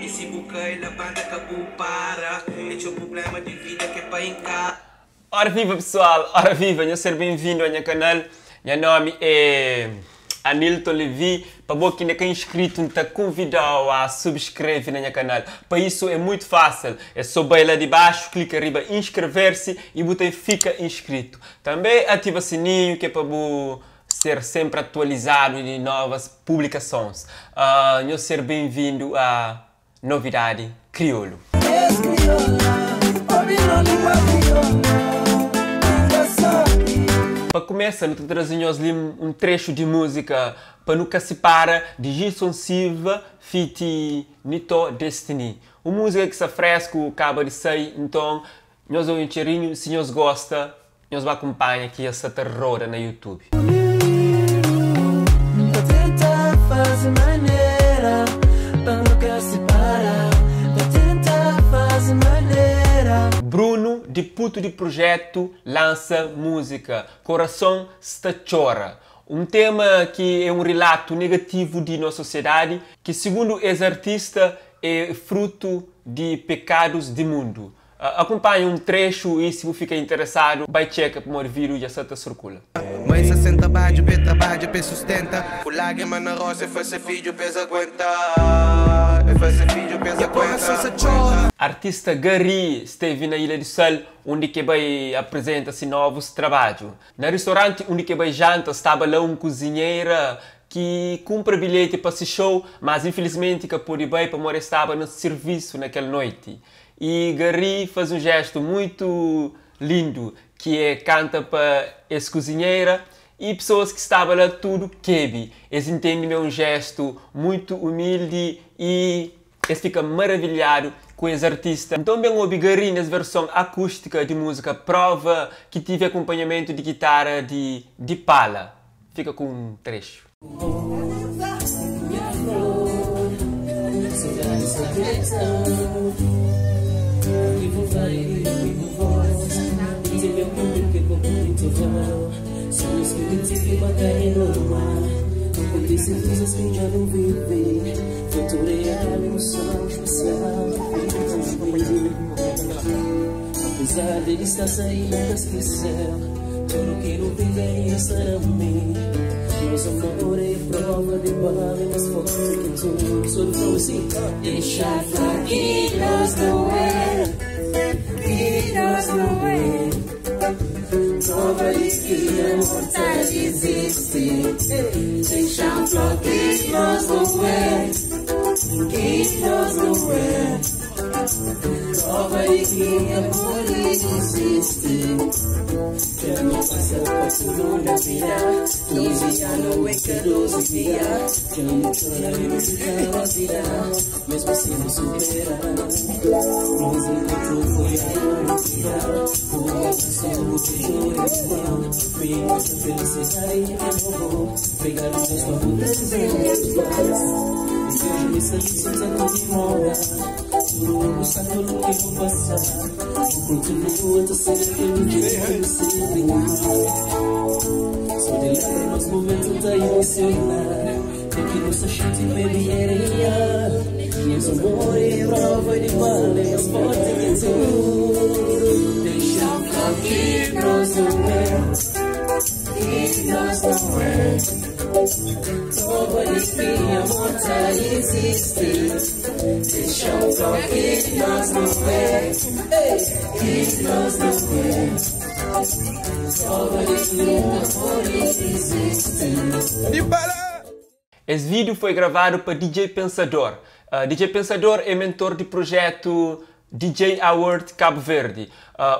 I si bu kai, labanta ka bu para É txeu prublema di vida k'é pa inkara. Ora viva pessoal, ora viva, nhos ser ben-vindu a nha kanal, nha nomi é Anilton Levy, pa bo ki inda ka inscrito N ta konvidau a subscreve na nha kanal, pa isu é muito fácil, é so bai la di baxu, klika riba inscrever-se e bu ta fika inscrito, tambe ativa sininhu ke pa bu ser sempre atualizadu di novas publikasons, nhos ser ben-vindu a Novidadi Kriolu. Pa kumesa nu ta traze nhos li un trechu di múzika Pa Nu Ka Sipara di Gilson Silva feat Nito Destiny. Un múzika ki sta fresku, kaba di sai, nton nhos obi un txerinhu, si nhos gosta Nhos ba kunpanha ki es sa ta roda na YouTube. Bruno di puto di projeto lansa música Coração sta txora, um tema ki é um rilato negativo di nos sociedade ki segundo es artista é fruto di pecados di mundo. Akunpanha un trechu y si bu fika interesadu bai txeka pamodi vídiu dja sa ta sirkula. Mãe sa senta badju p'e trabadja p'e sustenta Ku lágrima na rostu e fase fidju p'es aguenta E fase fidju p'es aguenta. Artista Gary stevi na Ilha do Sal undi ke bai aprizenta si novus trabadju. Na ristoranti undi ke bai janta staba la un kuzinheira ki kunpra bilheti pa si show mas infilismenti ka podi bai pamodi e staba na sirvisu na kel noiti. E Garry faze un gestu muitu lindu ki é kanta pa es kuzinheira y pesoas ki staba la tudu kebi. Es intendi ma é un gestu muitu umildi y es fika maravilhadu ku es artista. Nton ben obi Garry nes verson akústika di múzika Prova ki tivi akunpanhamentu di gitara di Dipala. Fika ku un trexu. Es vídiu foi gravadu pa DJ Pensador. DJ Pensador é mentor di projetu DJ Award Cabo Verde,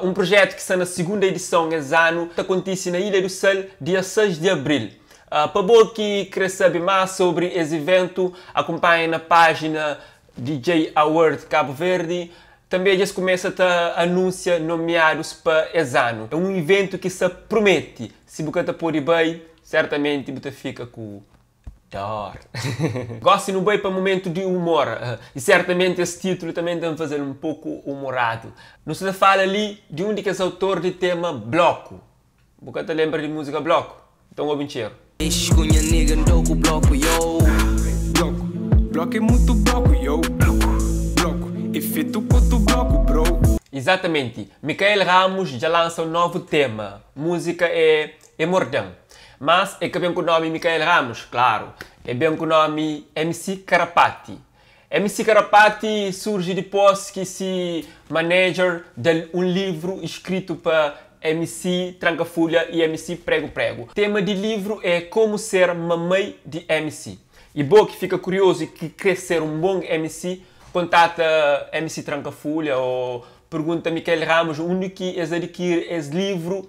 un projetu ki sta na sigunda edison es anu, ta kontise na Ilha do Sal dia 6 di abril. Pa bo ki kre sabe más sobri es iventu, akunpanha na pájina DJ Award Cabo Verde. Tanbê dja es kumesa ta anúnsia nomiadus pa es anu. É un iventu ki sta prumete. Si bu ka ta pode bai, sertamenti bu ta fika ku dor. Gósi nu bai pa mumentu di umor. I sertamenti es títulu tanbê ta faze-l un poku umoradu. Nu sta ta fala li di un di kes autor di tema Bloku. Bu ka ta lenbra di múzika Bloku? Nton obi un txeru. Ixi ku nha nigga ndou ku bloku yo. Bloku, bloku é mutu bloku yo. Bloku. Exatamente, Mikael Ramos dja lansa un novu tema, múzika é É Morden. Mas é ka ben ku nomi Mikael Ramos, klaru, é ben ku nomi MC Karapati. MC Karapati surji dipos ki si manager da-l un livru iskritu pa MC Tranka Fulha i MC Pregu Pregu. Tema di livru é Como ser mamai di MC. I bo ki fika kuriozu i ki kre ser un bon MC, kontata MC Tranka Fulha o pergunta Mikael Ramos undi ki es adikiri es livru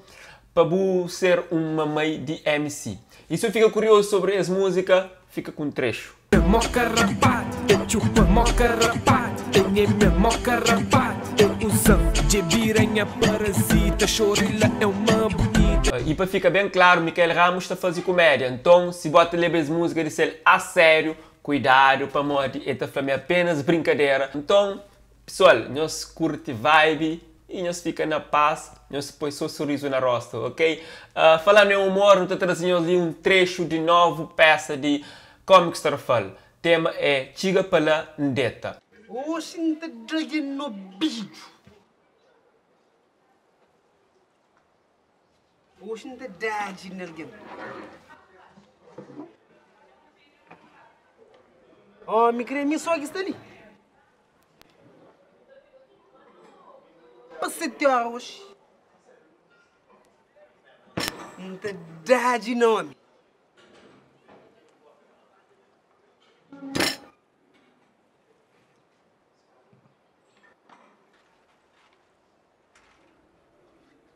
pa bu ser un mamai di MC. I si bu fika kuriozu sobri es múzika, fika ku un trexu. Mó karapatu, e txupa mó karapatu, e nheme mó karapatu, e uza-m dje bira nha parazita, xorila é uma bunita. I pa fika ben klaru, Mikael Ramos ta faze kumédia, nton si bo ta leba es múzika di sel a sériu, kuidadu pamodi el ta fla ma é apenas brinkadera. Nton, Pessoal, nhos curti vibe e nhos fica na paz, nhos poi so sorriso na rosto, ok? Falando em humor, nu ta traze nhos li um trecho di novo peça di Cómicos Tarrafal. Tema é Txiga pa la N deta. Oxi N ta da-lhe nobidju. Oxi N ta dadji na algen. Ómi krê mi só ki sta li. Pa seti óra oxi N ta dadji na ómi.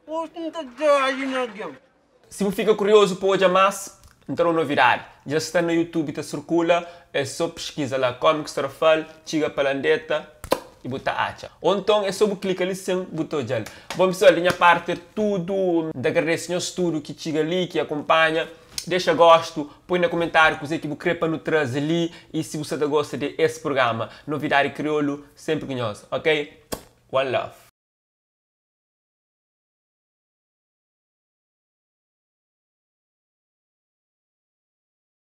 Oxi N ta dadji na algen. Si bu fika kuriozu pa odja más, N ta da un novidadi. Dja sta na YouTube ta sirkula, é so piskiza la Cómicos Tarrafal, txiga pa Landeta i bu ta atxa. Ô nton é so bu klika li sin bu ta odja-l. Bon pesoal, di nha parti é tudu. N ta agradese nhos tudu ki txiga li, ki akunpanha. Dexa gostu, poi na kumentáriu kuzê ki bu krê pa nu traze li i si bu sta ta gosta di es prugrama. Novidadi Kriolu senpri ku nhos, ok? One love.